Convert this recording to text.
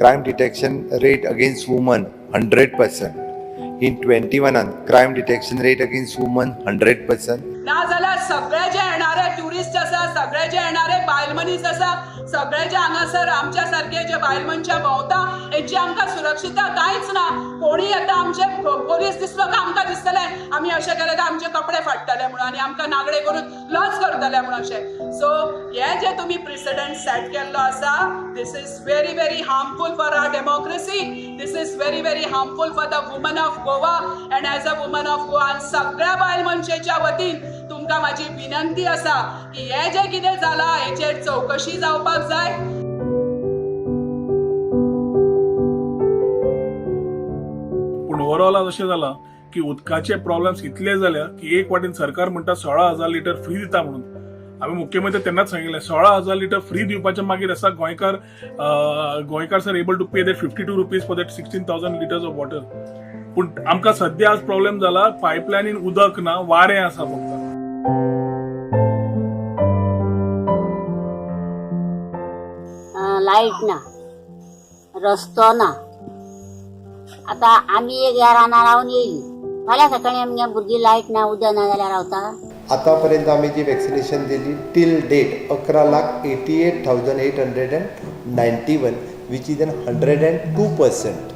Crime detection rate against woman 100%. In 21 crime detection rate against woman 100%. नाजाल्यार सगळे जे येणारे tourist आसा, सगळे जे येणारे बायल मनीस आसा, सगळे जे हांगासर आमच्या सारके जे बायल मनशां भोंवता, हेची आमकां सुरक्षितता कांयच ना. कोणी येता, आमचे पोलीस दिसलो काय आमकां दिसतलें आमी अशें केलें काय आमचे कपडे फाडटले म्हणून आनी आमकां नागडे करून लज करतले म्हणून अशें. सो हे जे तुमी प्रिसिडंट सेट केल्लो आसा, this is very very harmful for our democracy. This is very very harmful for the woman of Goa. And as a woman of Goa आनी सगळ्या बायल मनशेच्या वतीन तुमकां म्हाजी विनंती आसा की हें जें कितें जालां हेचेर चवकशी जावपाक जाय. पूण ओवरऑल आज अशें जालां की उदकाचे प्रॉब्लेम्स इतले जाल्या की एक वाटेन सरकार म्हणटा 16,000 लिटर फ्री दिता म्हणून. आमी मुख्यमंत्री तेन्नाच सांगिल्लें, 16,000 लिटर फ्री दिवपाच्या मागीर आसा गोंयकार, गोंयकार are able to pay that ₹52 for that 16,000 litres of water. पूण आमकां सद्या आज प्रॉब्लेम जाला, पायपलायनीन उदक ना, वारें आसा फक्त. लायट ना, रस्तो ना. आता आमी एक ह्या रानां रावन येयली, फाल्यां सकाळीं आमगे भुरगीं लायट ना, उदक ना जाल्यार रावता? आतापर्यंत आम्ही जी वॅक्सिनेशन दिली till date 11,88,891, which is an 102%.